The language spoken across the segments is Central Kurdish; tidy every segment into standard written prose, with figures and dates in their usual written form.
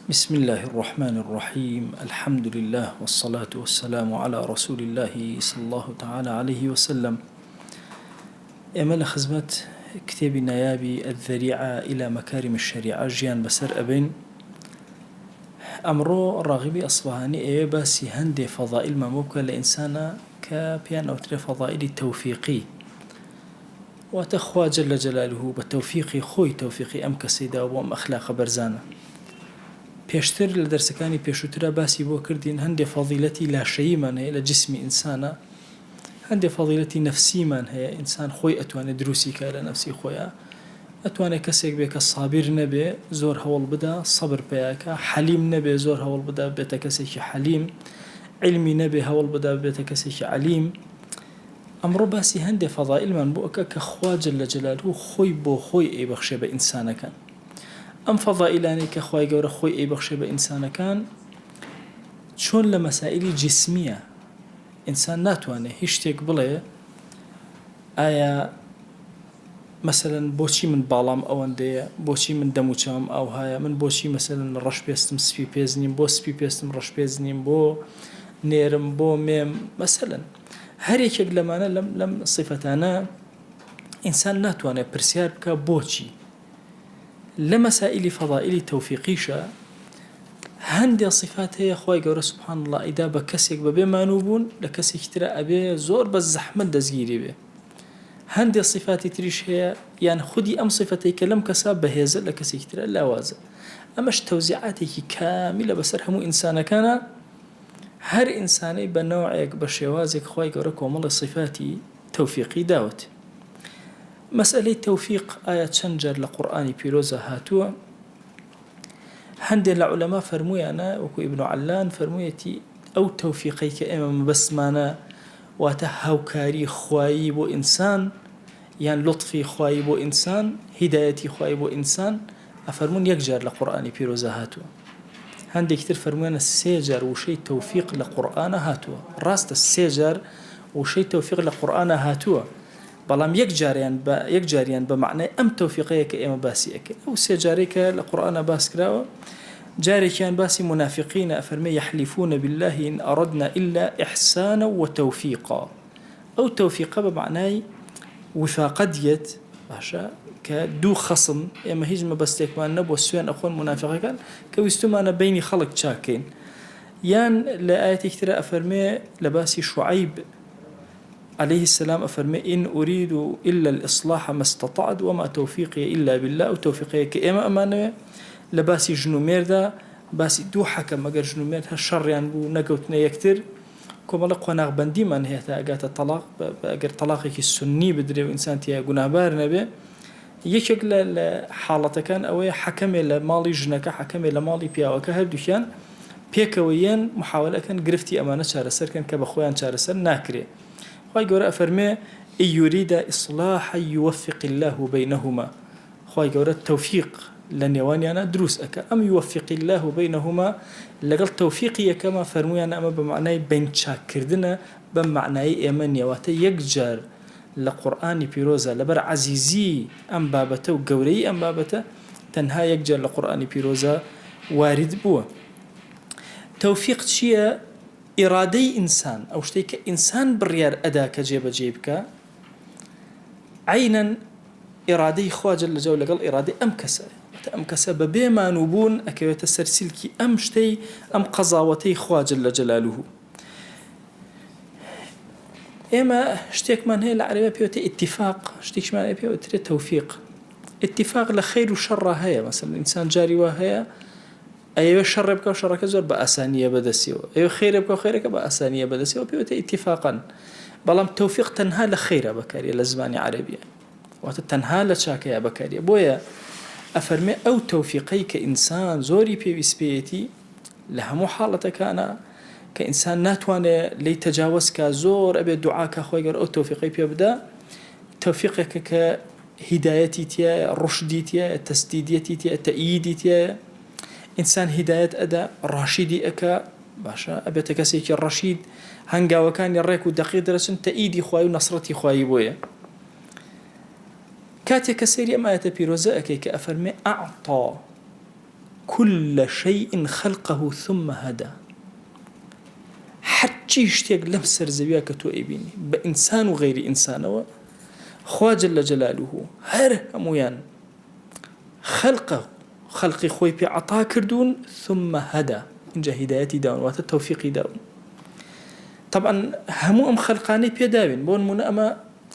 بسم اللە الرحمن الرحیم الحمد للە والصلاة والسلام علی رسول اللە صلی اللە تعالی علیه وسلم ئێمە لە خزمەت کتێبی نایابی الذریعە الی مکارم الشریعە ژیان بەسەر ئەبەین ئەمڕۆ ڕاغبی ئەسفەهانی ئەیەوێ باسی هەندێ فەزائیلمان بۆ بکا لە ئینسانا کە پێیان ئەوترێ فەزائیلی تەوفیقی واتە خوا جل جلالە بە تەوفیقی خۆی تەوفیقی ئەم کەسەی داوە بۆ ئەم ئەخلاقە بەرزانە. پێشتر لە دەرسەکانی پێشووترا باسی بۆ کردین هەندێ فەزیلەتی لاشەییمان هەیە لە جسمی ئینسانا، هەندێ فەزیلەتی نەفسیمان هەیە ئینسان خۆی ئەتوانێ دروستی کا لە نەفسی خۆیا، ئەتوانێ کەسێک بێ کە سابیر نەبێ زۆر هەوڵ بدا سەبر پەیا کا، حەلیم نەبێ زۆر هەوڵ بدا ببێتە کەسێکی حەلیم، عیلمی نەبێ هەوڵ بدا ببێتە کەسێکی عەلیم. ئەمڕۆ باسی هەندێ فەزائیلمان بۆ ئەکا کە خوا جل جلالە خۆی بۆ خۆی ئەیبەخشێ بە ئینسانەکان. ئەم فەزائیلانەی کە خوای گەورە خۆی ئەیبەخشێ بە ئینسانەکان چۆن لە مەسائیلی جیسمیە ئینسان ناتوانێ هیچ شتێک بڵێ ئایا مەسەلەن بۆچی من باڵام ئەوەندەیە بۆچی من دەموچاوم ئاوهایە من بۆچی مەسەلەن ڕەش پێستم سپی پێست نیم بۆ سپی پێستم ڕەش پێست نیم بۆ نێرم بۆ مێم مەسەلەن هەر یەکێک لەمانە لەم لەم سیفەتانە ئینسان ناتوانێت پرسیار بکە بۆچی لە مەسائلی فەضائلی تەوفیقیشە هەندێ صفات هەیە خوای گەورە سبحان الله ئیدا بە کەسێک بەبێ مانوو بوون لە کەسێکی ترە ئەبێ زۆر بە زەحمەت دەستگیری بێ هەندێ صفاتی تریش هەیە یان خودی ئەم صفەتەی کە لەم کەسە بەهێزە لە کەسێکی ترە لاوازە ئەمەش تەوزیعاتێکی کامیلە بەسەر هەموو ئینسانەکانە هەر ئینسانەی بە نەوعێک بە شێوازێک خوای گەورە کۆمەڵێ صیفاتی تەوفیقی داوەتێ. مەسئەلەی تەوفیق ئایا چەند جار لە قورئانی پیرۆزا هاتووە؟ هەندێ لە عولەما فەرموویانە وەکو ئیبن عەلان فەرموویەتی ئەو تەوفیقەی کە ئێمە مەبەستمانە واتە هاوکاری خوایی بۆ ئینسان یان لوتفی خوایی بۆ ئینسان هیدایەتی خوایی بۆ ئینسان ئەفەرموون یەک جار لە قورئانی پیرۆزا هاتووە هەندێکی تر فەرموویانە سێ جار وشەی تەوفیق لە قورئانا هاتووە ڕاستە سێ جار وشەی تەوفیق لە قورئانا هاتووە بەڵام یەک جاریان بە یەک جاریان بە مەعنای ئەم تەوفیقەیە کە ئێمە باسی ئەکەین ئەو سێ جارەی کە لە قورئانا باس کراوە جارێکیان باسی مونافیقینە ئەفەرمێ یحلفون بالله ان اردنا الا احسانا وتوفیقا ئەو تەوفیقە بە مەعنای وفاقە دیەت باشە کە دوو خەسم ئێمە هیچ مەبەستێکمان نەبووە سوێن ئەخۆن مونافیقەکان کە ویستومانە بەینی خەڵک چاکەین یان لە ئایەتێکی ترا ئەفەرمێ لە باسی شوعەیب عليه السلام ئەفەرمێ إن أريد إلا الإصلاح ما استطعت وما توفيقي إلا بالله ئەو تەوفیقەیە کە ئێمە ئەمانەوێ لە باسی ژن و مێردا باسی دوو حەکەم ئەگەر ژن و مێرد هەر شەڕیان بوو نەکەوتنە یەکتر کۆمەڵە قۆناغبەندیمان هەیە تا ئەگاتە تەڵاق ئەگەر تەڵاقێکی سوننی بدرێ و ئینسان تیا گوناهبار نەبێ یەکێک لە لە حاڵەتەکان ئەوەیە حەکەمێ لە ماڵی ژنەکە حەکەمێ لە ماڵی پیاوەکە هەردووکیان پێکەوە یەن محاولە ئەکەن گرفتی ئەمانە چارەسەر کەن کە بە خۆیان چارەسەر ناکرێ خوای گەورە ئەفەرمێ إن يريدا إصلاحا يوفق الله بينهما خوای گەورە تەوفیق لە نێوانیانا دروست ئەکا ئەم یوفق اللە بینهما لەگەڵ تەوفیقی یەکەما فەرموویانە ئەمە بە مەعنای بەین چاک کردنە بەم مەعنایەی ئێمە نیە واتە یەک جار لە قورئانی پیرۆزا لەبەر عەزیزی ئەم بابەتە و گەورەیی ئەم بابەتە تەنها یەک جار لە قورئانی پیرۆزا وارد بووە تەوفیق چیە ئیرادەی ئینسان ئەو شتەی کە ئینسان بڕیار ئەدا کە جێبەجێی بکا عەینەن ئیرادەی خوا جل جلاله لەگەڵ ئیرادەی ئەم کەسەیە واتە ئەم کەسە بە بێ مانوو بوون ئەکەوێتە سەر سلکی ئەم شتەی ئەم قەزاوەتەی خوا جل جلاله ئێمە شتێکمان هەیە لە عەرەبیا پێوتە ئیتیفاق شتێکمان هەیە پێوترێت تەوفیق ئیتیفاق لە خەیر و شەڕا هەیە مەسەلەن ئینسان جاری وا هەیە ئەیەوێ شەڕێ بکا و شەڕەکە زۆر بە ئاسانییە بەدەستیەوە ئەیەوێ خێرێ بکا و خێرەکە بە ئاسانییە بەدەستیەوە پێوتە ئیتیفاقەن بەڵام تەوفیق تەنها لە خەیرا بەکاریە لە زمانی عەرەبیە واتە تەنها لە چاکەیا بەکاریە بۆیە ئەفەرمێ ئەو تەوفیقەی کە ئینسان زۆری پێویست پێیەتی لە هەموو حاڵەتەکانە کە ئینسان ناتوانێ لێی تەجاوەز کا زۆر ئەبێ دوعا کا خوای گەورە ئەو تەوفیقەی پێ بدا تەوفیقێکە کە هیدایەتی تیایە ڕوشدی تیایە تەسدیدیەتی تیایە تەئییدی تیایە ئینسان هیدایەت ئەدا ڕاشیدی ئەکا باشە ئەبێتە کەسێکی ڕەشید هەنگاوەکانی ڕێک و دەقیق دەرەچن تەئیدی خوای و نەسرەتی خوایی بۆیە کاتێک کە سەیری ئەم ئایەتە پیرۆزە ئەکەی کە ئەفەرمێ ئەعطا. كل شيء خلقه ثم هدى هەرچی شتێک لەم سەر زەویە کە تۆ ئەیبینی بە ئینسان و غەیری ئینسانەوە خوا جل جلاله هەر هەموویان خلقه خەلقی خۆی پێ عەتا کردوون ثم هدى ئینجا هیدایەتی داون واتە تەوفیقی داون طبعا هەموو ئەم خەلقانەی پێداوین بۆ نمونە ئەمە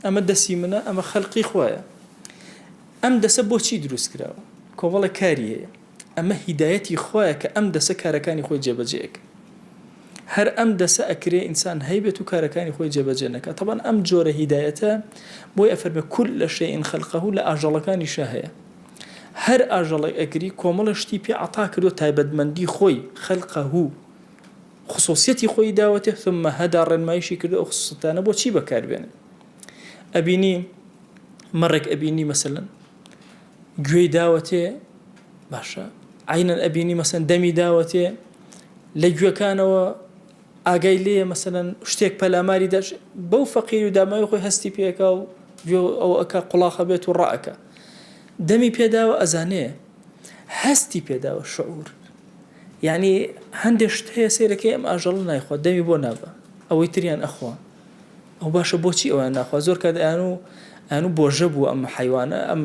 ئەمە دەسی منە ئەمە خەلقی خوایە ئەم دەسە بۆچی دروست کراوە کۆمەڵێک کاری هەیە ئەمە هیدایەتی خوایە کە ئەم دەسە کارەکانی خۆی جێبەجێ ئەکا هەر ئەم دەسە ئەکرێ ئینسان هەیبێت و کارەکانی خۆی جێبەجێ نەکا تەبعەن ئەم جۆرە هیدایەتە بۆی ئەفەرمێ کل شیء خلقه لە ئاژەڵەکانیشا هەیە هەر ئاژەڵێک ئەگری کۆمەڵە شتی پێ عەتا کردووە تایبەتمەندی خۆی خلقه خصوصیەتی خۆی داوەتێ ثم هدا ڕێنمایشی کردو ئەو خصوصیەتانە بۆ چی بەکاربێنێ ئەبینی مەڕێک ئەبینی مەسەلەن گوێی داوەتێ باشە عینەن ئەبینی مەسەن دەمی داوەتێ لە گوێکانەوە ئاگای لێیە مەسەلەن شتێک پەلاماری دەش بەو فەقیر و داماوی خۆی هەستی پێکا و گوێ ئەو ئەکا قوڵاخە بێت و ڕائەکا دەمی پێداوە ئەزانێ هەستی پێداوە شعور یعنی هەندێک شت هەیە سەیرەکەی ئەم ئاژەڵە نایخوا دەمی بۆ نابە ئەوەی تریان ئەخوا ئەو باشە بۆچی ئەویان ناخوا زۆر کات ئەیان و ئەیان و بۆژە بوو ئەم حیوانە ئەم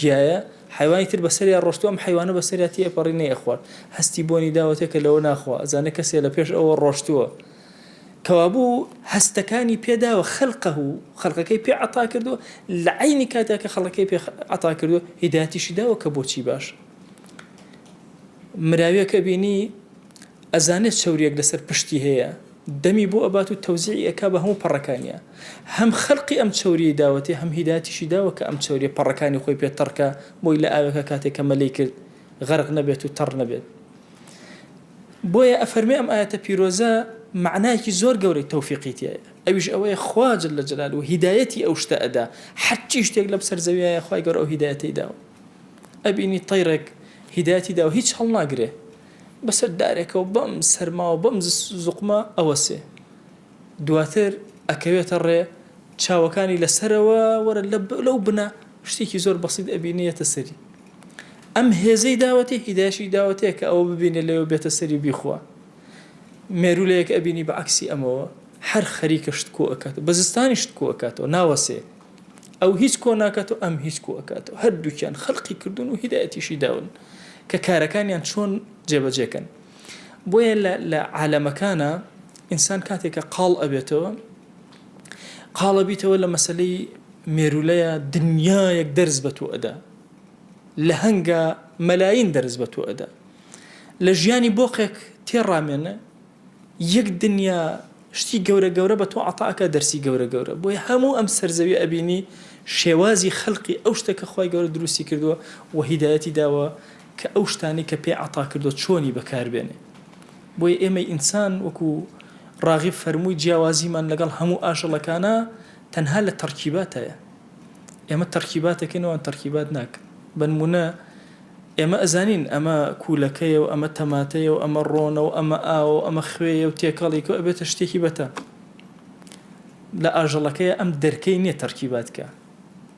گیایە حیوانی تر بەسەریا ڕۆشتو ئەم حیوانە بەسەریا تێپەڕی نەیەخوارد هەستی بۆنی داوەتێ کە لەوە ناخوا ئەزانێ کەسێ لە پێش ئەوە ڕۆشتووە کەوابوو هەستەکانی پێداوە خەلقه خەلقەکەی پێ عەتا کردووە لە عەینی کاتیا کە خەڵەکەی پێ عەتا کردووە هیدایەتیشی داوە کە بۆچی باش مراویەکە بینی ئەزانێت چەوریەک لەسەر پشتی هەیە دەمی بۆ ئەبات و تەوزیعی ئەکا بە هەموو پەڕەکانیا هەم خەلقی ئەم چەوریەی داوەتێ هەم هیدایەتیشی داوە کە ئەم چەوریە پەڕەکانی خۆی پێ تەڕ کا بۆی لە ئاوێکا کاتێک کە مەلەی کرد غەرق نەبێت و تەڕ نەبێت بۆیە ئەفەرمێ ئەم ئایەتە پیرۆزە مەعنایەکی زۆر گەورەی تەوفیقی تیایە ئەویش ئەوەیە خوا جل جلاله هیدایەتی ئەو شتە ئەدا هەرچی شتێک لەم سەر زەویایە خوای گەورە ئەو هیدایەتەی داوە ئەبینی تەیرێک هیدایەتی داوە هیچ هەڵناگرێ بەسەر دارێکەوە بەم سەرما و بەم زوقمە ئەوەسێ دواتر ئەکەوێتە ڕێ چاوەکانی لەسەرەوە وەرە لەو بنە شتێکی زۆر بەسیت ئەبینێ یەتە سەری ئەم هێزەی داوەتێ هیدایەشی داوەتێ کە ئەوە ببینێ لەوێ بێتە سەری و بیخوا مێروولەیەک ئەبینی بە عەکسی ئەمەوە هەر خەریکە شت کۆ ئەکاتەوە بە زستانی شت کۆ ئەکاتەوە ناوەسێ ئەو هیچ کۆ ناکاتەوە ئەم هیچ کۆ ئەکاتەوە هەردووکیان خەلقی کردوون و هیدایەتیشی داون کە کارەکانیان چۆن جێبەجێکەن بۆیە لە لە عالەمەکانە ئینسان کاتێک کە قاڵ ئەبێتەوە قاڵە بیتەوە لە مەسلەی مێرولەیە دنیایەک دەرس بە تۆ ئەدا لە هەنگا مەلاین دەرس بە تۆ ئەدا لە ژیانی بۆقێک تێڕامێنە یەک دنیا شتی گەورە گەورە بە تۆ عەتا ئەکا دەرسی گەورە گەورە بۆیە هەموو ئەم سەرزەویە ئەبینی شێوازی خەلقی ئەو شتە کە خوای گەورە دروستی کردووە و هیدایەتی داوە کە ئەو شتانەی کە پێی عەتا کردووە چۆنی بەکار بێنێ بۆیە ئێمەی ئینسان وەکو ڕاغیب فەرمووی جیاوازیمان لەگەڵ هەموو ئاژەڵەکانا تەنها لە تەڕکیباتایە ئێمە تەڕکیبات ئەکەین ئەوان تەڕکیبات ناکەن بەنمونە ئێمە ئەزانین ئەمە کوولەکەیە و ئەمە تەماتەیە و ئەمە ڕۆنە و ئەمە ئاوە و ئەمە خوێیە و تێکەڵی کە ئەبێتە شتێکی بەتام. لە ئاژەڵەکەیە ئەم دەرکەی نییە تەرکیبات کە.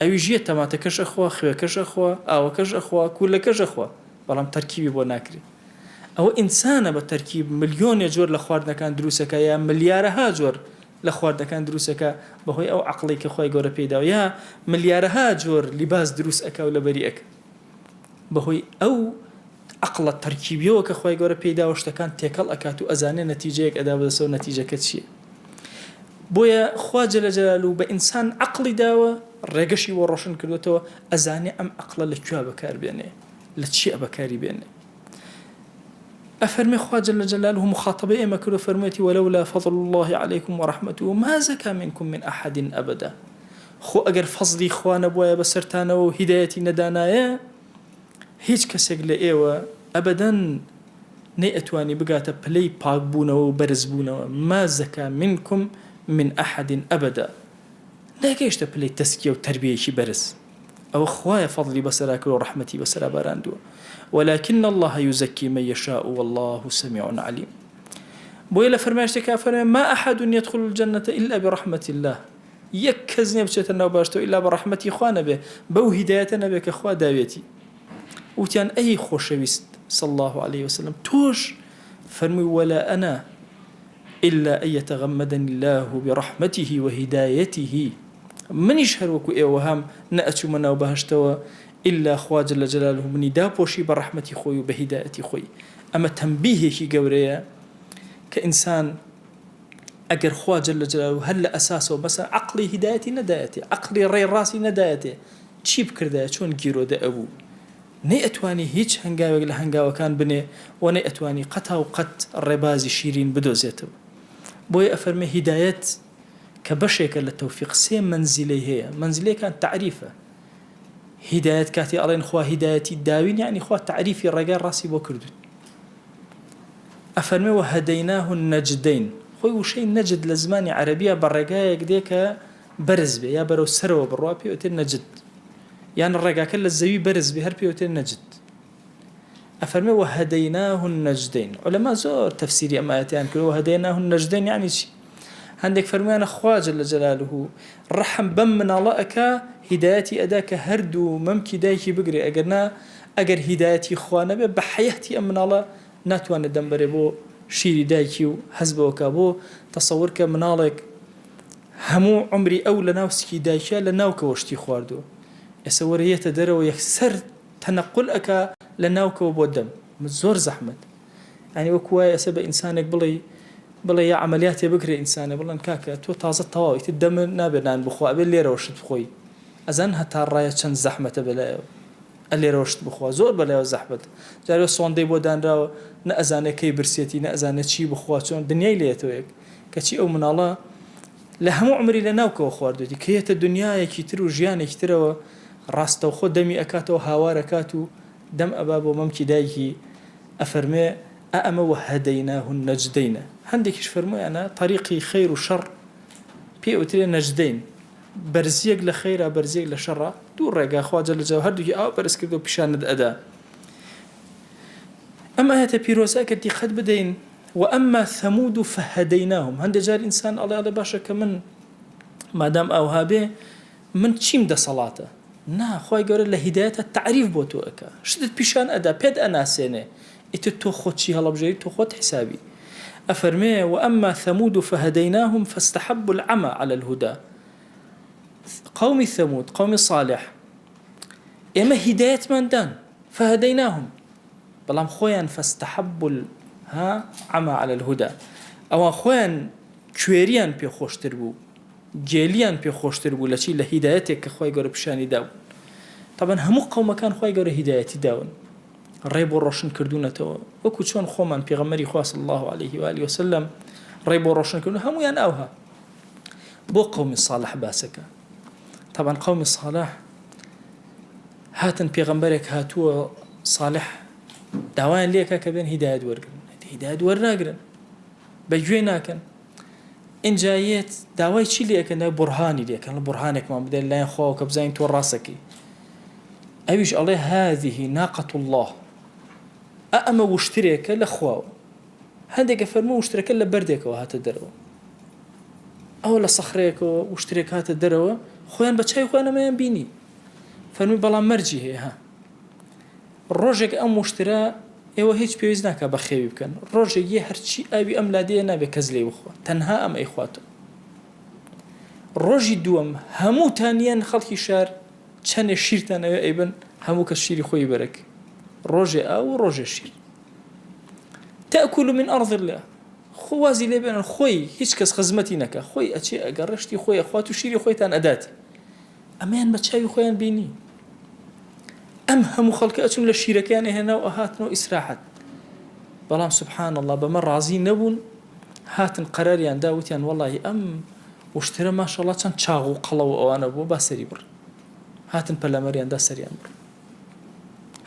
ئەویش یە تەماتەکەش ئەخوا، خوێکەش ئەخوا، ئاوەکەش ئەخوا، کوولەکەش ئەخوا، بەڵام تەرکیبی بۆ ناکرێ. ئەوە ئینسانە بە تەرکیب ملیۆنێ جۆر لە خواردنەکان دروست ئەکا یا ملیارەها جۆر لە خواردنەکان دروست ئەکا بەهۆی ئەو عەقڵەی کە خوای گەورە پێی داوە یا ملیارەها جۆر لیباس دروست ئەکا و لەبەری ئەکا. بەهۆی ئەو عەقڵە تەرکیبیەوە کە خوای گەورە پێی داوە شتەکان تێکەڵ ئەکات و ئەزانێ نەتیجەیەک ئەدا بەدەستەوە نەتیجەکە چیە بۆیە خوا جل جلالە بە ئینسان عەقڵی داوە ڕێگەشی بۆ ڕۆشن کردوێتەوە ئەزانێ ئەم عەقڵە لە کوێ بەکار بێنێ لە چیە بەکاری بێنێ ئەفەرمێ خوا جل جلاله مخاطبەی ئێمە کردو فەرموویەتی ولولا فضل الله عليكم ورحمته ما زكى منكم من أحد أبدا خۆ ئەگەر فەزڵی خوا نەبوایە بەسەرتانەوە و هیدایەتی نەدانایە هیچ کەسێک لە ئێوە ئەبەدەن نەیئەتوانی بگاتە پلەی پاکبوونەوە و بەرزبوونەوە، ما زکا منکم من احد ابدا، نەگەیشتە پلەی تەزکیە و تەربیەیەکی بەرز، ئەوە خوایە فەزڵی بەسەرا کردوە و ڕەحمەتی بەسەرا باراندووە، ولکن اللە یزکی من یشاء واللە سمیع علیم. بۆیە لە فەرمایشتێکا فەرمووی، ما احد یدخل الجنە الا برحمة اللە، یەک کەس نیە بچێتە ناو بەهەشتەوە ئیلا بە ڕەحمەتی خوا نەبێ، بەو هیدایەتە نەبێ کە خوا داویەتی. وتیان ئەی خۆشەویست! صلی اللە علیە وسلم تۆش فەرمووی ولا انا الا ان یتغمدنی اللە برحمته وهدایته منیش هەر وەکو ئێوە هەم نەئەچوومە ناو بەهەشتەوە ئیلا خوا جل جلالە منی داپۆشی بە ڕەحمەتی خۆی و بە هیدایەتی خۆی ئەمە تەنبیهێکی گەورەیە کە ئینسان ئەگەر خوا جل جلاله هەر لە ئەساسەوە مەسەن عەقڵی هیدایەتی نەدایەتێ عەقڵی ڕێی ڕاستی نەدایەتێ چی بکردایە چۆن گیرۆدە ئەبوو نەیئەتوانی هیچ هەنگاوێک لە هەنگاوەکان بنێ و نەیئەتوانی قەتا و قەت ڕێبازی شیرین بدۆزێتەوە. بۆیە ئەفەرمێ هیدایەت کە بەشێکە لە تەوفیق سێ مەنزیلەی هەیە، مەنزیلەکان تەعریفە. هیدایەت کاتێ ئەڵێن خوا هیدایەتی داوین یەعنی خوا تەعریفی ڕێگای ڕاستی بۆ کردووین. ئەفەرمێ وهدیناه النجدین خۆی وشەی نەجد لە زمانی عەرەبییا بە ڕێگایەک دێ کە بەرز بێ یا بەرەو سەرەوە بڕوا پێی ئەوترێ نەجد. یان ڕێگاکە لە زەوی بەرز بێ هەر پێی وترێ نەجد. ئەفەرمێ وهدیناه النجدین. عولەما زۆر تەفسیری ئەم ئایەتەیان کردوە وهدیناه النجدین یەعنی چی؟ هەندێک فەرموویانە خوا جل جلاله ڕەحم بەم مناڵە ئەکا هیدایەتی ئەدا کە هەردوو مەمکی دایکی بگرێ ئەگەر نا ئەگەر هیدایەتی خوا نەبێ بە حەیاتی ئەم مناڵە ناتوانێت دەم بەرێ بۆ شیری دایکی و هەست بەوە کا بۆ تەسەور کە مناڵێک هەموو عومری ئەو لەناو سکی دایکیا لە ناوکەوە شتی خواردووە ئێسە وەرە یەتە دەرەوە یەکسەر تەنەقول ئەکا لە ناوکەوە بۆ دەم زۆر زەحمەت یانی وەکو وایە ئێسە بە ئینسانێک بڵێی بڵێ یا عەمەلیاتێ بکرێ ئینسانێ بڵێن کاکە تۆ تازە تەواو ئیتر دەمت نابێ نان بخوا ئەبێ لێرەوە شت بخۆی ئەزان هەتا ڕایە چەند زەحمەتە بەلایەوە ئە لێرەوە شت بخوا زۆر بەلایەوە زەحمەتە جارێ سۆندەی بۆ دانراوە نە ئەزانێ کەی برسێتی نە ئەزانێ چی بخوا چۆن دنیای لێتەوە یەک کەچی ئەو مناڵە لە هەموو عومری لە ناوکەوە خواردوێتی کە یەتە دنیایەکی تر و ژیانێکی ترەوە ڕاستەوخۆ دەمی ئەکاتەوە هاوار ئەکات و دەم ئەبا بۆ مەمکی دایکی ئەفەرمێ ئا ئەمە وهدیناه النجدین هەندێکیش فەرموویانە تەریقی خەیر و شەڕ پێ ئەوترێ نەجدەین بەرزیەک لە خەیرا بەرزیەک لە شەڕا دوو ڕێگا خوا جل جلاله هەردووکی ئاوا بەرز کردەوە پیشانت ئەدا ئەم ئایەتە پیرۆزە ئەگەر دیقەت بدەین وأما ثمود فهدیناهم هەندێک جار ئینسان ئەڵێ ئەڵێ باشە کە من مادام ئاوها بێ من چیم دەسەڵاتە نا خوای گەورە لە هیدایەتە تەعریف بۆ تۆ ئەکا شتت پیشان ئەدا پێت ئەناسێنێ ئیتر تۆ خۆت چی هەڵەبژێری تۆ خۆت حیسابی ئەفەرمێ وأما ثمود فهدیناهم فاستحبوا العمى على الهدى قومی ثمود قومی صالح ئێمە هیدایەتمان دان فهدیناهم بەڵام خۆیان فاستحبوا العمى على الهدى ئەوان خۆیان کوێریان پێ خۆشتر بوو گێلیان پێ خۆشتر بوو لە چی لە هیدایەتێک کە خوای گەورە پیشانی دابوون تەبەن هەموو قەومەکان خوای گەورە هیدایەتی داون ڕێ بۆ ڕۆشن کردوونەتەوە وەکو چۆن خۆمان پێغەمبەری خوا صلی الله علیه و آله وسلم ڕێ بۆ ڕۆشن کردن هەمویان ئاوها بۆ قەومی صالح باسەکە تەبەن قەومی صالح هاتن پێغەمبەرێک هاتووە صالح داوایان لێکە کە بێن هیدایەت وەرگن هیدایەت وەرناگرن بە گوێ ناکەن ئینجا یەت داوای چی لێ ئەکەن داوای بوڕهانی لێ ئەکەن بوڕهانێکمان بدە لەلایەن خواوە کە بزانین تۆ ڕاستەکەی ئەویش ئەڵێ هذه ناقة الله ئە ئەمە وشترێکە لە خواوە هەندێک فەرموو وشترەکە لە بەردێکەوە هاتە دەرەوە ئەوە لە سەخرەیەکەوە وشترێک هاتە دەرەوە خۆیان بە چای خۆیان ئەمەیان بینی فەرمووی بەڵام مەرجی هەیە ها ڕۆژێک ئەم وشترە ئێوە هیچ پێویست ناکا بەخێوی بکەن ڕۆژێک یە هەرچی ئاوی ئەم لادێیە نابێ کەس لێی بخوا تەنها ئەم ئەیخواتەوە ڕۆژی دووەم هەمووتان یەن خەڵکی شار چەنێ شیرتان ئەوێ ئەیبن هەموو کەس شیری خۆی بەرەک ڕۆژێ ئاو و ڕۆژێ شیر تأکل من أرض الله خۆ وازی لێ بێنن خۆی هیچ کەس خزمەتی نەکا خۆی ئەچێ ئەگەڕێ شتی خۆی ئەخوات و شیری خۆیتان ئەداتێ ئەمەیان بە چاوی خۆیان بینی ئەم هەموو خەڵکە ئەچون لە شیرەکەیان ئەهێنا و ئەهاتنەوە ئیسراحەت بەڵام سبحان اللە بەمە ڕازی نەبوون هاتن قەراریان دا وتیان وەڵی ئەم وشترە ماشەڵا چەند چاغ و قەڵەو ئەوانە بووە با سەری بڕ هاتن پەلاماریان دا سەریان بڕ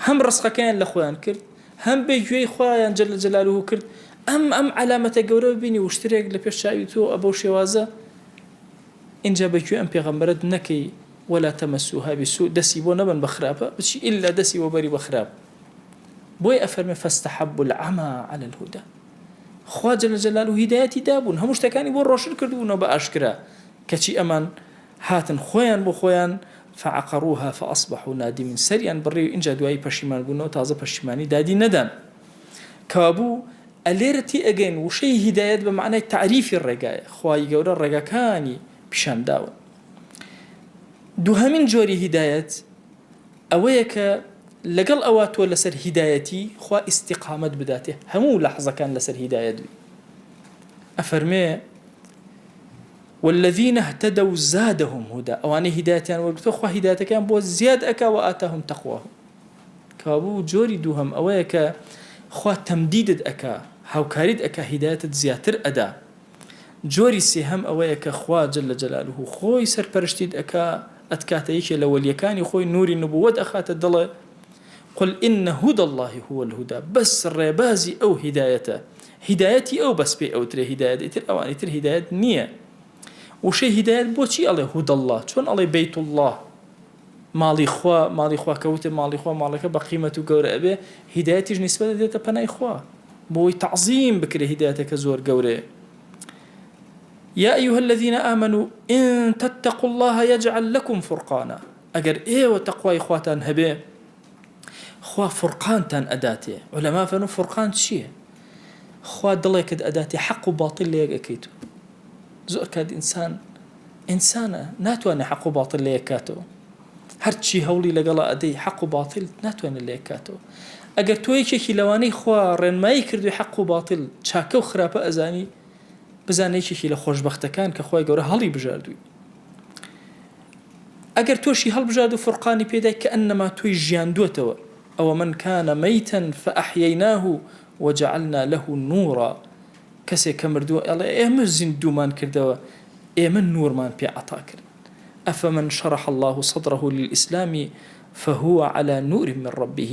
هەم ڕسقەکەیان لە خۆیان کرد هەم بێ گوێی خوایان جل جلاله کرد ئەم ئەم عەلامەتە گەورە بینی وشترێک لە پێش چاوی تۆ ئەبەو شێوازە ئینجا بە گوێ ئەم پێغەمبەرەت نەکەی ولا تمسوها بسوء دەسی بۆ نەبەن بە خراپە بچی ئیلا دەسی بۆ بەری بە خراپ بۆیە ئەفەرمێ فاستحبوا العمى على الهدى خوا جل جلاله هیدایەتی دابوون هەموو شتەکانی بۆ ڕۆشن کردبوونەوە بە ئاشکرا کەچی ئەمان هاتن خۆیان بۆ خۆیان. فعقروها فاصبحوا نادمین سەریان بڕی و ئینجا دوایی پەشیمان بوونەوە تازە پەشیمانی دادی نەدان. کەوابوو ئەلێرە تێئەگەین وشەی هیدایەت بە مەعنای تەعریفی ڕێگایە، خوای گەورە ڕێگاکانی پیشان داون. دووهەمین جۆری هیدایەت ئەوەیە کە لەگەڵ ئەوە تۆ لەسەر هیدایەتی خوا ئیستیقامەت بداتێ هەموو لەحزەکان لەسەر هیدایەت بی. ئەفەرمێ والذین اهتدوا زادهم هدی ئەوانەی هیدایەتیان وەرگرتووە خوا هیدایەتەکەیان بۆ زیاد ئەکا وآتاهم تقواهم کەوابوو جۆری دووهەم ئەوەیە کە خوا تەمدیدت ئەکا هاوکاریت ئەکا هیدایەتت زیاتر ئەدا جۆری سێهەم ئەوەیە کە خوا جل جلاله خۆی سەرپەرشتیت ئەکا ئەتکاتە یەکێ لە وەلیەکانی خۆی نوری نبوەت ئەخاتە دڵێ قل ان هدی اللە هو الهدی بەس ڕێبازی ئەو هیدایەتە هیدایەتی ئەو بەس پێی ئەوترێ هیدایەت ئیتر ئەوانی تر هیدایەت نییە وشەی هیدایەت بۆچی ئەڵێ هدی اللە چۆن ئەڵێ بەیت اللە ماڵی خوا ماڵی خوا کە وتت ماڵی خوا ماڵەکە بە قیمەت و گەورە ئەبێ هیدایەتیش نیسبەت ئەدرێتە پەنای خوا بۆی تەعزیم بکرێ هیدایەتەکە زۆر گەورەیە يا أيها الذين آمنوا إن تتقوا الله يجعل لكم فرقانا ئەگەر ئێوە تەقوای خواتان هەبێ خوا فورقانتان ئەداتێ عولەما فەرموون فورقان چییە؟ خوا دڵێکت ئەداتێ حەق و باتیل لە یەک ئەکەیت زۆر کات ئینسان ئینسانە ناتوانێت حەق و باتیل لە یەک کاتەوە هەرچی هەوڵی لەگەڵا ئەدەی حەق و باتیل ناتوانێت لە یەک کاتەوە ئەگەر تۆ یەکێکی لەوانەی خوا ڕێنمایی کردووی حەق و باتیل چاکە و خراپە ئەزانی بزانە یەکێکی لە خۆشبەختەکان کە خوای گەورە هەڵی بژاردووی ئەگەر تۆشی هەڵبژارد و فورقانی پێدای کەئەنەما تۆی ژیاندووەتەوە، ئەوەمەن کان میتا فاحییناه وجعلنا له نورا، کەسێک کە مردووە ئەڵێ ئێمە زیندوومان کردەوە، ئێمە نورمان پێ عەتا کرد، افمن شرح اللە صدره للاسلام فهو علی نور من ربه،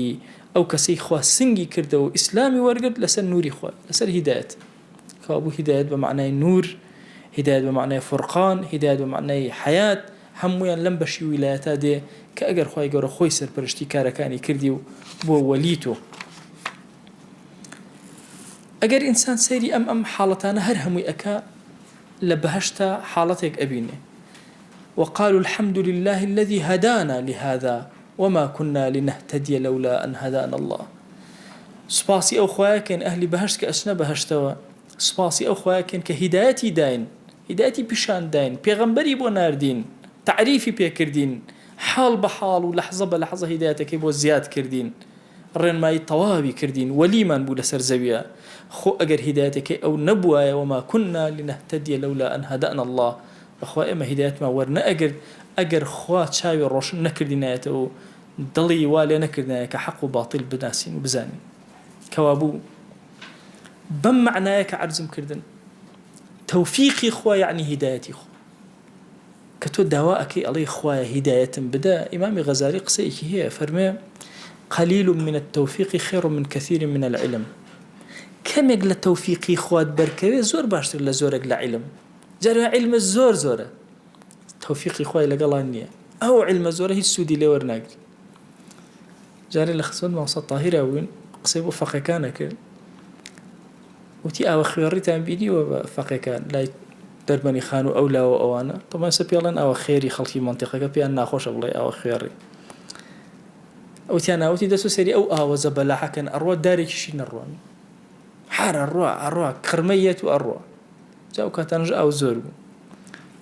ئەو کەسەی خوا سنگی کردەوە و ئیسلامی وەرگرت لەسەر نوری خوایە، لەسەر هیدایەت. کەوابوو هیدایەت بە مەعنای نوور، هیدایەت بە مەعنای فورقان، هیدایەت بە مەعنای حەیات، هەموویان لەم بەشی ویلایەتە دێ کە ئەگەر خوای گەورە خۆی سەرپەرشتی کارەکانی کردی و بووە وەلی تۆ. ئەگەر ئینسان سەیری ئەم ئەم حاڵەتانە هەر هەمووی ئەکا لە بەهەشتا حاڵەتێک ئەبینێ وقالوا الحمد لله الذي هدانا لهذا وما كنا لنهتدي لولا أن هدانا الله سوپاسی ئەو خوایە کەین ئەهلی بەهەشت کە ئەچنە بەهەشتەوە سوپاسی ئەو خوایە کەین کە هیدایەتی داین هیدایەتی پیشان داین پێغەمبەری بۆ ناردین تەعریفی پێکردین حاڵ بە حاڵ و لەحزە بە لەحزە هیدایەتەکەی بۆ زیاد کردین ڕێنمایی تەواوی کردین وەلیمان بوو لەسەر زەویە خۆ ئەگەر هیدایەتەکەی ئەو نەبوایە وما كنا لنهتدی لولا أن هدانا الله بەخوا ئێمە هیدایەتمان وەرنەئەگرت ئەگەر خوا چاوی ڕۆشن نەکردینایەتەوە و دڵی وا لێ نەکردنایە کە حەق و باتیل بناسین و بزانین. کەوابوو بەم مەعنایە کە عەرزم کردن تەوفیقی خوا یەعنی هیدایەتی خوا. کە تۆ داوا ئەکەی ئەڵێی خوایە هیدایەتم بدە، ئیمامی غەزالی قسەیەکی هەیە فەرمێ قلیل من التوفیق خیر من کثیر من العلم کەمێک لە تەوفیقی خوات بەرکەوێ زۆر باشتر لە زۆرێک لە عیلم. جارێ عیلمت زۆر زۆرە تەوفیقی خوای لەگەڵا نییە ئەو عیلمە زۆرە هیچ سوودی لێ وەرناگری جارێ لە خزمەت مامۆستا تاهیرا بووین قسەی بۆ فەقێکان ئەکرد وتی ئاوە خوێڕیتان بینیوە بە فەقێکان لای دەربەنی خان و ئەو لاوە ئەوانە تەمان سە پێڵێن ئاوە خێری خەڵکی مەنتیقەکە پێیان ناخۆشە بڵێ ئاوە خوێڕی ئەوتیان ناوتی دەست و سەری ئەو ئاوە زەبەلاحەکەن ئەڕوا دارێکیشی نەڕوان هەر ئەڕوا ئەڕوا کڕمە یەت و ئەڕوا جا ئەو کاتانەش ئاو زۆر بوو.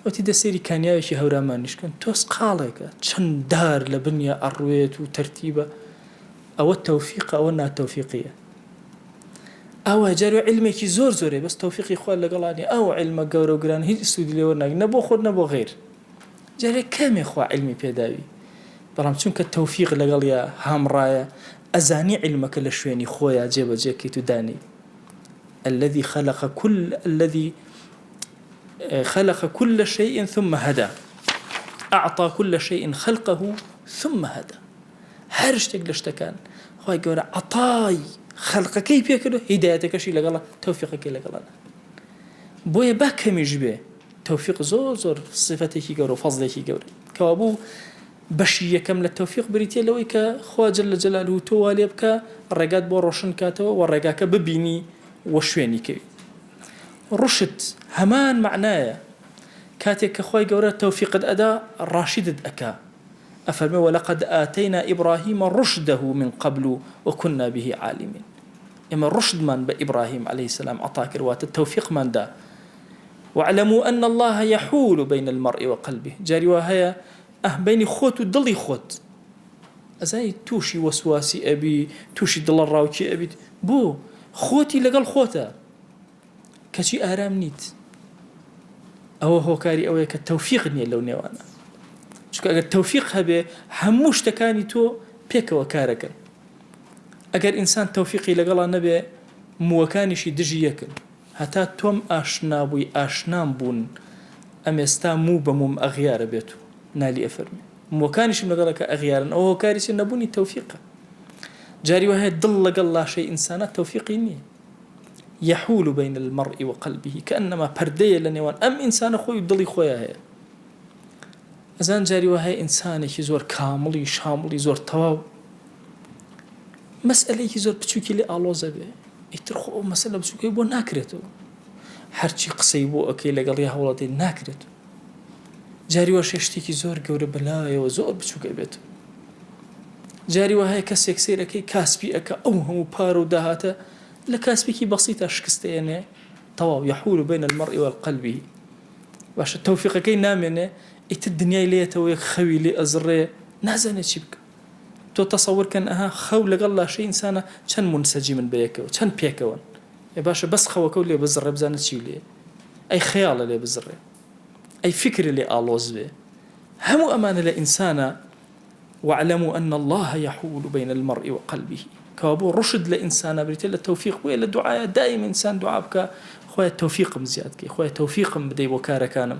وتی دە سەیری کانیاوێکی هەورامانیش کەن تۆزقاڵێکە چەند دار لە بنیا ئەڕوێت و تەرتیبە ئەوە تەوفیقە ئەوە ناتەوفیقیە ئاوا جارێ عیلمێکی زۆر زۆرێ بەس تەوفیقی خوا لەگەڵا نیە ئەو عیلمە گەورە و گران هیچ سوودی لێ وەرناگری نە بۆ خۆت نە بۆ غەیر جارێ کامێ خوا عیلمی پێداوی بەڵام چونکە تەوفیق لەگەڵیا هامڕایە ئەزانی عیلمەکە لە شوێنی خۆیا جێبەجێ کەیت و دانێی الذی خلق كل الذی خلق كل شيء ثم هدى أعطى كل شيء خلقه ثم هدى هەر شتێک لە شتەکان خوای گەورە عەتای خەلقەکەی پێکرد و هیدایەتەکەشی لەگەڵە تەوفیقەکەی لەگەڵە بۆیە با کەمیش بێ تەوفیق زۆر زۆر سفەتێکی گەورە و فەزلێکی گەورە کەوابوو بەشی یەکەم لە تەوفیق بریتیە لەوەی کە خوا جل جلالە تۆ وا لێ بکا ڕێگات بۆ ڕۆشن کاتەوە و ڕێگاکە ببینی و شوێنی کەوی. ڕوشد هەمان مەعنایە کاتێک کە خوای گەورە تەوفیقت ئەدا ڕاشیدت ئەکا. ئەفەرمێ ولقد آتینا ابراهیم رشده من قبل وکنا به عالمین ئێمە ڕشدمان بە ئیبراهیم علیە السلام عەتا کرد واتە تەوفیقمان دا واعلموا ان اللە یحول بین المرء وقلبه جاری وا هەیە ئه بینی خۆت و دڵی خۆت ئەزانی تووشی وەسواسی ئەبی تووشی دڵەڕاوکێ ئەبیت بۆ خۆتی لەگەڵ خۆتە کەچی ئارام نیت ئەوە هۆکاری ئەوەیە کە تەوفیق نییە لەو نێوانە چونکە ئەگەر تەوفیق هەبێ هەموو شتەکانی تۆ پێکەوە کارەکەن ئەگەر ئینسان تەوفیقی لەگەڵا نەبێ مووەکانیشی دژی یەکن هەتا تۆم ئاشنا بووی ئاشنام بوون ئەمێستا موو بە مووم ئەغیارە بێت و نالی ئەفەرمێ مووەکانیشم لەگەڵە کە ئەغیارن ئەوە هۆکاری چیە نەبوونی تەوفیقە جاری وایە دڵ لەگەڵ لاشەی ئینسانە تەوفیقی نییە یحول بین المرء وقلبه کەئەنما پەردەیە لە نێوان ئەم ئینسانە خۆی و دڵی خۆیا هەیە ئەزان جاری وا هەیە ئینسانێکی زۆر کامڵی شامڵی زۆر تەواو مەسئلەیەکی زۆر بچووکی لێ ئاڵۆزە بێ ئیتر خۆ ئەو مەسەلە بچووکەی بۆ ناکرێتەوە هەرچی قسەی بۆ ئەکەی لەگەڵی هەوڵەدەی ناکرێت جاری واشە شتێکی زۆر گەورە بەلایەوە زۆر بچووک ئەبێت جاری وا هەیە کەسێک سەیرەکەی کاسپی ئەکا ئەو هەموو پارە و داهاتە لە کاسپێکی بەسیتا شکست ئەیەنێ تەواو یحول بین المرء والقلبه باشە تەوفیقەکەی نامێنێ ئیتر دنیای لێتەوە یەک خەوی لێ ئەزڕێ نازانێ چی بکە تۆ تەسەور کەن ئەها خەو لەگەڵ لاشەی ئینسانە چەند مونسەجیمن بەیەکەوە چەند پێکەوەن ئێ باشە بەس خەوەکەو لێ بزڕێ بزانە چی لێ ئەی خەیاڵە لێ بزڕێ ئەی فکرە لێ ئاڵۆز بێ هەموو ئەمانە لە ئینسانە واعلموا ان اللە یحول بین المرء وقلبه کەوابوو ڕوشد لە ئینسانا بریتیە لە تەوفیق بۆیە لە دوعایا دایم ئینسان دوعا بکا خوایە تەوفیقم زیاد کەی خوایە تەوفیقم بدەی بۆ کارەکانم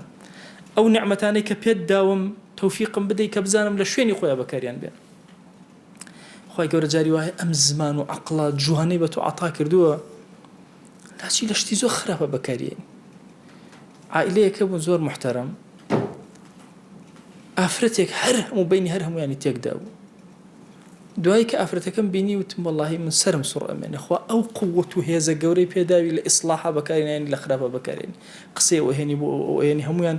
ئەو نیعمەتانەی کە پێت داوم تەوفیقم بدەی کە بزانم لە شوێنی خۆیا بەکاریان بێنم خوای گەورە جاری وایە ئەم زمان و عەقڵە جوانەی بە تۆ عەتا کردووە لاچی لە شتی زۆر خراپە بەکاریێنی عائیلەیەک هەبوون زۆر موحتەرەم ئافرەتێک هەر هەموو بینی هەر هەمویانی تێکدا بوو دوایی کە ئافرەتەکەم بینی وتم وەڵاهی من سەرم سوڕ ئەمێنێ خوا ئەو قووەت و هێزە گەورەی پێداوی لە ئیسڵاحا بەکاری نایەنی لە خراپە بەکارێنی قسەی ئەوهێنی بۆ ئەوهێنی هەمویان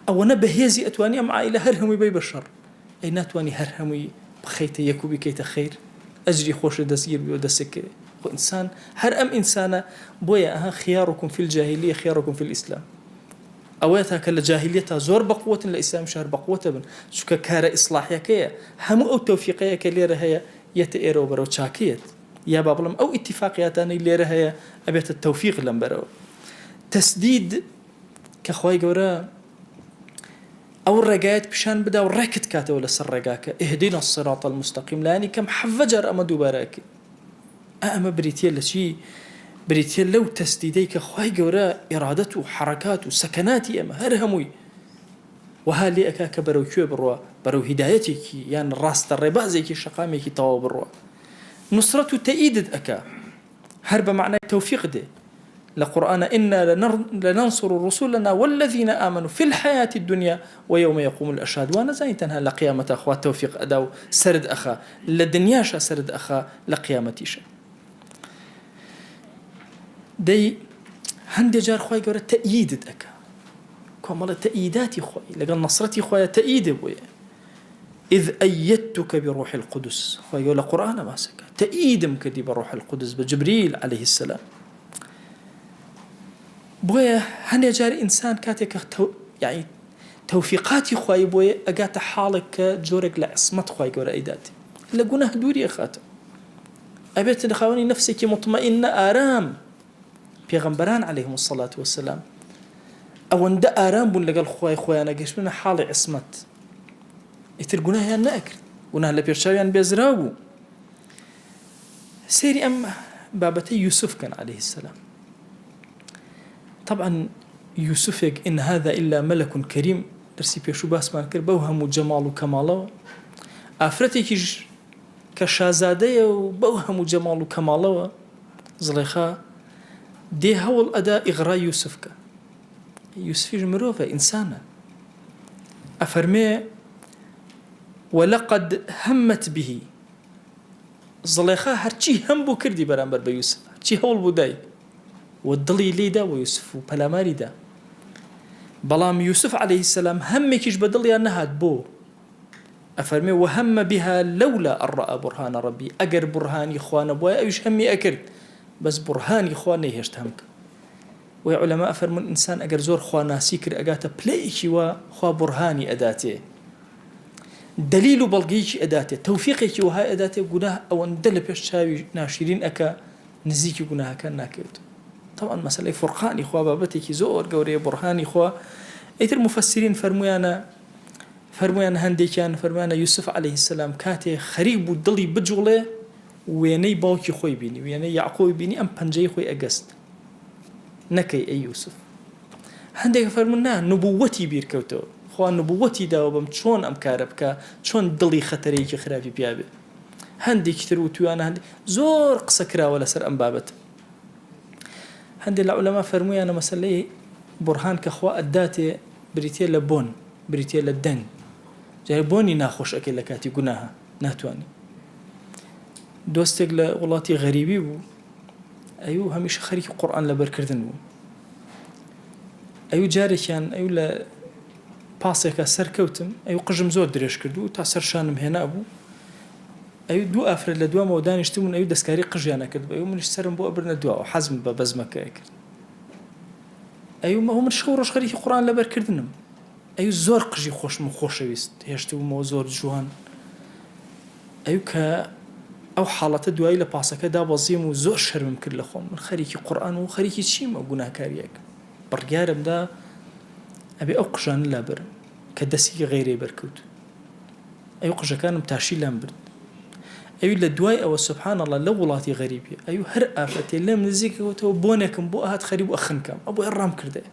ئەوەنە بەهێزی ئەتوانی ئەم عائیلە هەر هەمووی بەی بە شەڕ ئەی ناتوانی هەر هەمووی بخەیتە یەک و بیکەیتە خەیر ئەجری خۆشت دەستگیر بی و دەستت کەوێ خۆ ئینسان هەر ئەم ئینسانە بۆیە ئەها خیارکم فی الجاهلیە خیارکم فی الاسلام ئەوەیە تا کە لە جاهلیەتا زۆر بەقوەتن لە ئیسلامیش هەر بەقوەتە بن چونکە کارە ئیسڵاحیەکەیە هەموو ئەو تەوفیقەیە کە لێرە هەیە یەتە ئێرەوە بەرەو چاکەیەت یا با بڵێم ئەو ئیتیفاقیاتانەی لێرە هەیە ئەبێتە تەوفیق لەم بەرەوە تەسدید کە خوای گەورە ئەو ڕێگایەت پیشان بدا و ڕێکت کاتەوە لەسەر ڕێگاکە، اهدنا الصراط المستقیم، لایەنی کەم حەڤە جار ئەمە دووبارە ئەکەی. ئا ئەمە بریتیە لە چی؟ بریتیە لەو تەسدیدەی کە خوای گەورە ئیرادەت و حەڕەکات و سەکەناتی ئێمە هەر هەمووی وەها لێ ئەکا کە بەرەو کوێ بڕوا؟ بەرەو هیدایەتێکی یان ڕاستە ڕێبازێکی شەقامێکی تەواو بڕوا. نوسرەت و تەئیدت ئەکا. هەر بە مەعنای تەوفیق دێ لە قورئانا انا لننصر رسلنا والذین آمنوا فی الحیاة الدنیا ویوم یقوم الاشهاد وا نەزانی تەنها لە قیامەتا خوا تەوفیق ئەدا و سەرت ئەخا لە دنیاشا سەرت ئەخا لە قیامەتیشا دەی هەندێ جار خوای گەورە تەئیدت ئەکا کۆمەڵە تەئیداتی خۆی لەگەڵ نەسرەتی خۆیان تەئیدە بۆیە اذ ایدتک بروح القدس خوای گەورە لە قورئانا باس ئەکات تەئیدم کردی بە روح القدس بە جبریل علیه السلام بۆیە هەندێک جار ئینسان کاتێک کە یعنی تەوفیقاتی خوای بۆیە ئەگاتە حاڵێک کە جۆرێک لە عیسمەت خوای گەورە ئەیدات لە گوناه دووری ئەخاتەوە ئەبێت لە خاوەنی نەفسێکی مطمئنە ئارام پێغەمبەران علیهم الصلاة والسلام ئەوەندە ئارام بوون لەگەڵ خوای خۆیانە گەشتونە حاڵی عیسمەت ئیتر گوناهیان نەئەکرد گوناه لە پێشچاویان بێزراو بوو سەیری ئەم بابەتەی یوسف کەن عەلەیه السلام طبعا یوسفێک إن هذا إلا ملك كريم دەرسی پێشوو باسمان کرد بەو هەموو جەماڵ و کەماڵەوە ئافرەتێکیش کە شازادەیە و بەو هەموو جەماڵ و کەماڵەوە زڵێخا دێ هەوڵ ئەدا ئیغڕای یوسف کە یوسفیش مرۆڤە ئینسانە ئەفەرمێ، ولقد همت به، زڵێخا هەرچی هەم بوو کردی بەرامبەر بە یوسف، هەرچی هەوڵ بوو دای و دڵی لێی دا بۆ یوسف و پەلاماری دا، بەڵام یوسف علیە السلام هەمێکیش بە دڵیا نەهات بۆ؟ ئەفەرمێ وهم بها لولا ان رأی برهان ربی ئەگەر بوڕهانی خوا نەبوایە ئەویش هەمی ئەکرد بەس بوڕهانی خوا نەیهێشت هەم بکا. بۆیە عولەما ئەفەرموون ئینسان ئەگەر زۆر خواناسی کرد ئەگاتە پلەیەکی وا خوا بوڕهانی ئەداتێ دەلیل و بەڵگەیەکی ئەداتێ تەوفیقێکی وەهای ئەداتێ گوناه ئەوەندە لە پێش چاوی ناشیرین ئەکا نزیکی گوناهەکان ناکەوێتەوە. تەبعەن مەسەلەی فورقانی خوا بابەتێکی زۆر گەورەیە بوڕهانی خوا ئیتر موفەسیرین فەرموویانە فەرموویان هەندێکیان فەرموویانە یوسف علیه السلام کاتێ خەریک بوو دڵی بجوڵێ وێنەی باوکی خۆی بینی وێنەی یعقوبی بینی ئەم پەنجەی خۆی ئەگەست نەکەی ئەی یوسف هەندێک فەرموون نا نبووەتی بیرکەوتەوە خوا نبووەتی داوە بەم چۆن ئەم کارە بکە چۆن دڵی خەتەرەیەکی خراپی پیابێ هەندێکی تر وتویانە هەندێک زۆر قسە کراوە لەسەر ئەم بابەتە هەندێک لە عولەما فەرموویانە مەسەلەی بورهان کە خوا ئەداتێ بریتیە لە بۆن بریتیە لە دەنگ جای بۆنی ناخۆش ئەکەی لە کاتی گوناهە ناتوانانی دۆستێک لە وڵاتی غەریبی بوو ئەو هەمیشە خەریکی قورآن لەبەرکردن بوو ئەو جارێکیان ئەو لە پاسێکە سەرکەوتم ئەو قژم زۆر درێژ کرد و تا سەر شانم هێنا بوو ئەوی دوو ئافرەت لە دوامەوە دانیشتبوون ئەوی دەستکاری قژیان ئەکرد ئەوی منیش سەرم بۆ ئەبردنە دواوە حەزم بە بەزمەکە ئەکرد ئەوی مەهو من شەو ڕۆژ خەریکی قورئان لەبەر کردنم ئەوی زۆر قژی خۆشم و خۆشەویست هێشتبوومەوە زۆر جوان ئەوی کە ئەو حاڵەتە دوایی لە پاسەکە دابەزیم و زۆر شەرمم کرد لە خۆم من خەریکی قورئان و خەریکی چیمە گوناهکاریەک بڕیارمدا ئەبێ ئەو قژانە لابەرم کە دەستی غەیرەی بەرکەوت ئەی قژەکانم تاشی لام برد ئەوی لە دوای ئەوە سبحان اللە لەو وڵاتی غەریبیە ئەوی هەر ئافرەتێ لێم نزیک کەوتەوە بۆنێکم بۆ ئەهات خەریب بوو ئەخنکام ئەبوایە ڕام کردایە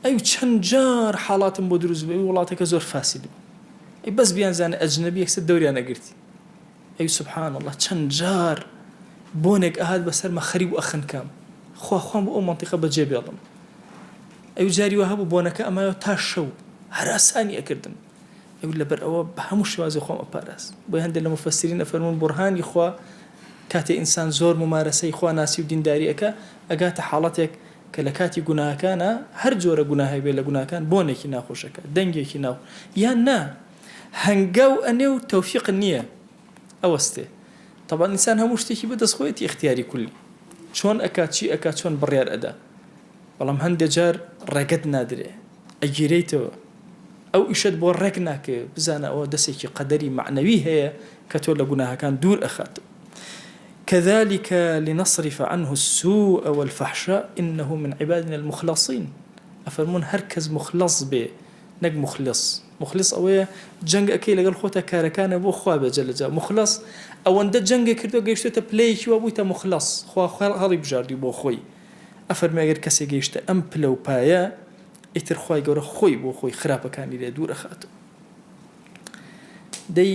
ئەوی چەند جار حاڵاتم بۆ دروست بوو ئەوی وڵاتەکە زۆر فاسد بوو ئەی بەس بیانزانێ ئەجنەبی یەکسەر دەوریان ئەگرتی ئەی سبحان اللە چەند جار بۆنێک ئەهات بەسەرما خەریک بوو ئەخنکام خوا خوام بۆ ئەو مەنتیقە بەجێ بێڵم ئەوی جاری وا هەبوو بۆنەکە ئەمایەوە تا شەو هەراسانی ئەکردم ئەوی لەبەر ئەوە بە هەموو شێوازی خۆم ئەپاراست بۆیە هەندێک لە موفەسیرین ئەفەرموون بورهانی خوا کاتێ ئینسان زۆر مومارەسەی خوا ناسی و دینداری ئەکا ئەگاتە حاڵەتێک کە لە کاتی گوناهەکانا هەر جۆرە گوناهێک بێ لە گوناهەکان بۆنێکی ناخۆش ئەکا دەنگێکی ناو یان نا هەنگاو ئەنێ و تەوفیق نییە ئەوەستێ تەبعەن ئینسان هەموو شتێکی بەدەست خۆیەتی ئیختیاری کولی چۆن ئەکا چی ئەکا چۆن بڕیار ئەدا بەڵام هەندێ جار ڕێگەت نادرێ ئەگیرێیتەوە ئەو ئیشەت بۆ ڕێک ناکەوێ بزانە ئەوە دەسێکی قەدەری مەعنەوی هەیە کە تۆ لە گوناهەکان دوور ئەخاتەوە كذلك لنصرف عنه السوء والفحشاء إنه من عبادنا المخلصين ئەفەرموون هەر کەس مخلص بێ نەک مخلص مخلص ئەوەیە جەنگ ئەکەی لەگەڵ خۆتا کارەکانە بۆ خوا بێ جل جلاله مخلص ئەوەندە جەنگە کردووە گەیشتێتە پلەیەکی وا بوویتە مخلص خوا هەڵی بژاردووی بۆ خۆی ئەفەرموێ ئەگەر کەسێ گەیشتە ئەم پلە و پایە ئیتر خوای گەورە خۆی بۆ خۆی خراپەکانی لێ دوور ئەخاتەوە. دەی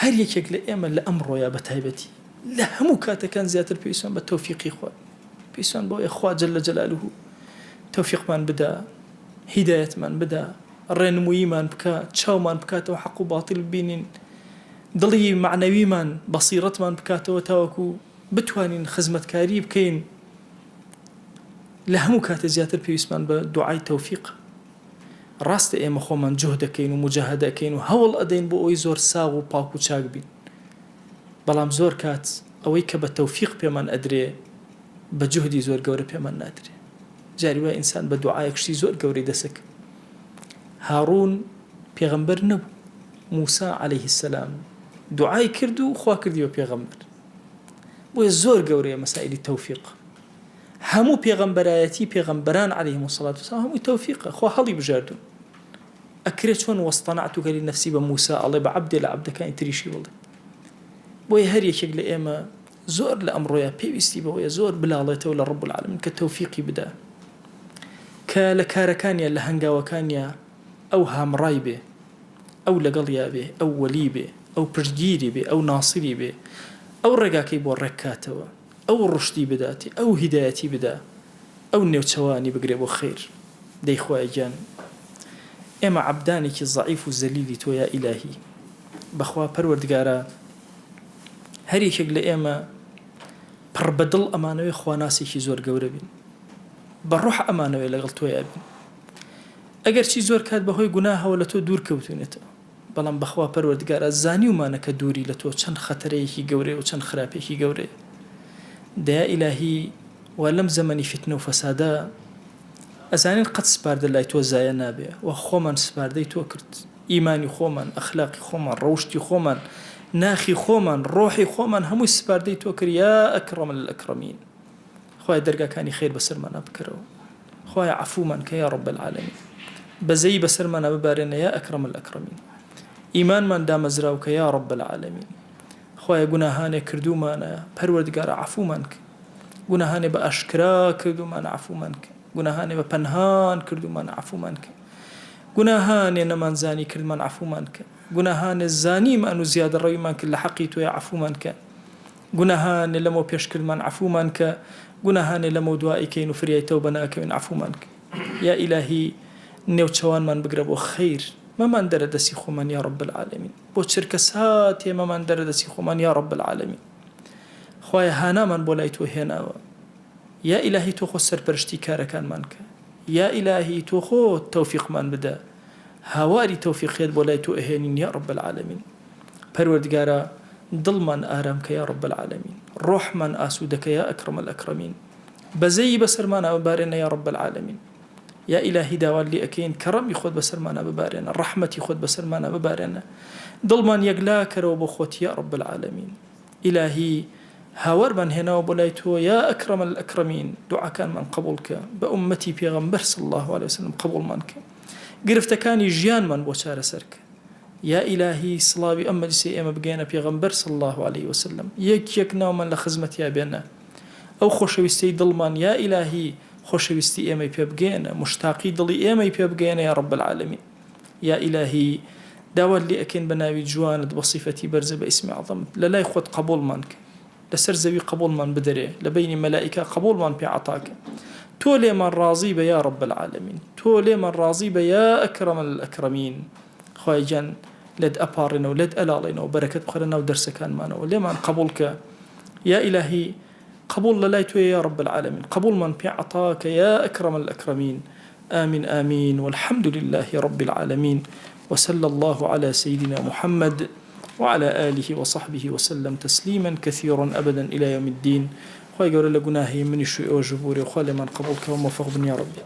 هەر یەکێک لە ئێمە لە ئەمڕۆیا بە تایبەتی لە هەموو کاتەکان زیاتر پێویستمان بە تەوفیقی خوا پێویستمان بەوەیە خوا جل جلاله تەوفیقمان بدا هیدایەتمان بدا ڕێنمووییمان بکا چاومان بکاتەوە حەق و باتیل ببینین دڵی مەعنەویمان بەسیڕەتمان بکاتەوە تاوەکو بتوانین خزمەتکاری بکەین لە هەموو کاتێ زیاتر پێویستمان بە دوعای تەوفیقە. ڕاستە ئێمە خۆمان جوهد ئەکەین و موجاهەدە ئەکەین و هەوڵ ئەدەین بۆ ئەوەی زۆر ساغ و پاک و چاک بین، بەڵام زۆر کات ئەوەی کە بە تەوفیق پێمان ئەدرێ بە جوهدی زۆر گەورە پێمان نادرێ. جاری وایە ئینسان بە دوعایەک شتی زۆر گەورەی دەسەکەوێ. هاڕوون پێغەمبەر نەبوو، موسا علیه السلام دوعای کرد و خوا کردی بە پێغەمبەر. بۆیە زۆر گەورەیە مەسائیلی تەوفیق. هەموو پێغەمبەرایەتی پێغەمبەران علیهم الصلاة والسلام هەمووی تەوفیقە خوا هەڵی بژاردوون ئەکرێ چۆن واصطنعتک لنفسی بە موسا ئەڵێ بە عەبدێ لە عەبدەکانی تریشی بڵێ بۆیە هەر یەکێک لە ئێمە زۆر لە ئەمڕۆیا پێویستی بەوەیە زۆر بلاڵێتەوە لە ڕب العالمین کە تەوفیقی بدا کە لە کارەکانیا لە هەنگاوەکانیا ئەو هامڕای بێ ئەو لەگەڵیا بێ ئەو وەلی بێ ئەو پشتگیری بێ ئەو ناسری بێ ئەو ڕێگاکەی بۆ ڕێک کاتەوە ئەو ڕوشدی بداتێ ئەو هیدایەتی بدا ئەو نێوچەوانی بگرێ بۆ خەیر دەی خوایە گیان ئێمە عەبدانێکی زەعیف و زەلیلی تۆ یا ئیلاهی بەخوا پەروەردگارا هەر یەکێک لە ئێمە پڕ بە دڵ ئەمانەوێ خواناسێکی زۆر گەورە بین بە ڕۆح ئەمانەوێ لەگەڵ تۆیا بین ئەگەرچی زۆر کات بەهۆی گوناهەوە لە تۆ دوور کەوتوینەتەوە. بەڵام بەخوا پەروەردگارا زانیومانە کە دووری لە تۆ چەند خەتەرەیەکی گەورەیە و چەند خراپیەکی گەورەیە دە یا ئیلاهی وا لەم زەمەنی فیتنە و فەسادە ئەزانین قەت سپاردە لای تۆ زایە نابێ وا خۆمان سپاردەی تۆ کرد ئیمانی خۆمان ئەخلاقی خۆمان ڕەوشتی خۆمان ناخی خۆمان ڕۆحی خۆمان هەمووی سپاردەی تۆ کرد یا اکرم الاکرمین خوایە دەرگاکانی خێر بەسەرمانا بکەرەوە خوایە عەفومان کە یا رب العالمین بەزەیی بەسەرمانا ببارێنە یا اکرم الاکرمین ئیمانمان دامەزراو کە یا رب العالمین خوایە گوناهانێ کردوومانە پەروەردگارە عەفومان کە گوناهانێ بە ئاشکرا کردوومانە عەفومان کە گوناهانێ بە پەنهان کردوومانە عەفومان کە گوناهانێ نەمانزانی کردمان عەفومان کە گوناهانێ زانیمان و زیادەڕەویمان کرد لە حەقی تۆیا عەفومان کە گوناهانێ لەمەو پێش کردمان عەفومان کە، گوناهانێ لەمەو دوا ئەیکەین و فریای تەوبە ناکەوین عەفومان کە. یا ئیلاهی نێوچەوانمان بگرە بۆ خەیر مەمان دەرە دەسی خۆمان یا رب العالمین بۆ چرکە ساتێ مەمان دەرە دەسی خۆمان یا رب العالمین خوایە هانامان بۆ لای تۆ هێناوە یا ئیلاهی تۆ خۆت سەرپەرشتی کارەکانمان کە یا ئیلاهی تۆ خۆت تەوفیقمان بدە هاواری تەوفیقیەت بۆ لای تۆ ئەهێنین یا رب العالمین. پەروەردگارا دڵمان ئارام کە یا رب العالمین ڕۆحمان ئاسوودە کە یا اکرم الاکرمین بەزەیی بەسەرمانا ببارێنە یا رب العالمین یا ئیلاهی داوات لێ ئەکەین کەڕەمی خۆت بەسەرمانا ببارێنە ڕەحمەتی خۆت بەسەرمانا ببارێنە دڵمان یەکلا کەرەوە بۆ خۆت یا رب العالمین ئیلاهی هاوارمان هێناوە بۆ لای تۆ یا اکرم الاکرمین دوعاکانمان قبوڵ کە بە ئوممەتی پێغەمبەر صلی الله علیه وسلم قبوڵمان کە گرفتەکانی ژیانمان بۆ چارەسەر کە یا ئیلاهی سڵاوی ئەم مەجلیسەی ئێمە بگەیەنە پێغەمبەر صلی اللە علیە وسلم یەک یەک ناومان لە خزمەتیا بێنە ئەو خۆشەویستەی دڵمان یا ئیلاهی خۆشەویستی ئێمەی پێ بگەیەنە موشتاقی دڵی ئێمەی پێ بگەیەنە یا رب العالمین یا ئیلاهی داوات لێ ئەکەین بە ناوی جوانت بە سیفەتی بەرزە بە ئیسمی عەزەمت لە لای خۆت قەبوڵمان کە لەسەر زەوی قەبوڵمان بدەرێ لە بەینی مەلائیکە قەبوڵمان پێ عەتا کە تۆ لێمان ڕازی بە یا رب العالمین تۆ لێمان ڕازی بە یا اکرم الاکرمین خوایە گیان لێت ئەپاڕێنەوە لێت ئەلاڵێنەوە بەرەکەت بخەرە ناو دەرسەکانمانەوە لێمان قەبوڵ کە یا ئیلاهی قبول لەلای تۆیە یا رب العالمین قبوڵمان پێ عەتا کە یا اکرم الاکرمین آمین آمین والحمد لله رب العالمین وصلى الله على سيدنا محمد وعلى آله وصحبه وسلم تسليما كثيرا أبدا إلى يوم الدين خوای گەورە لە گوناهی منیش و ئێوەش ببورێ و خوا لێمان قبوڵ کە و مۆفەق بن یا ربی.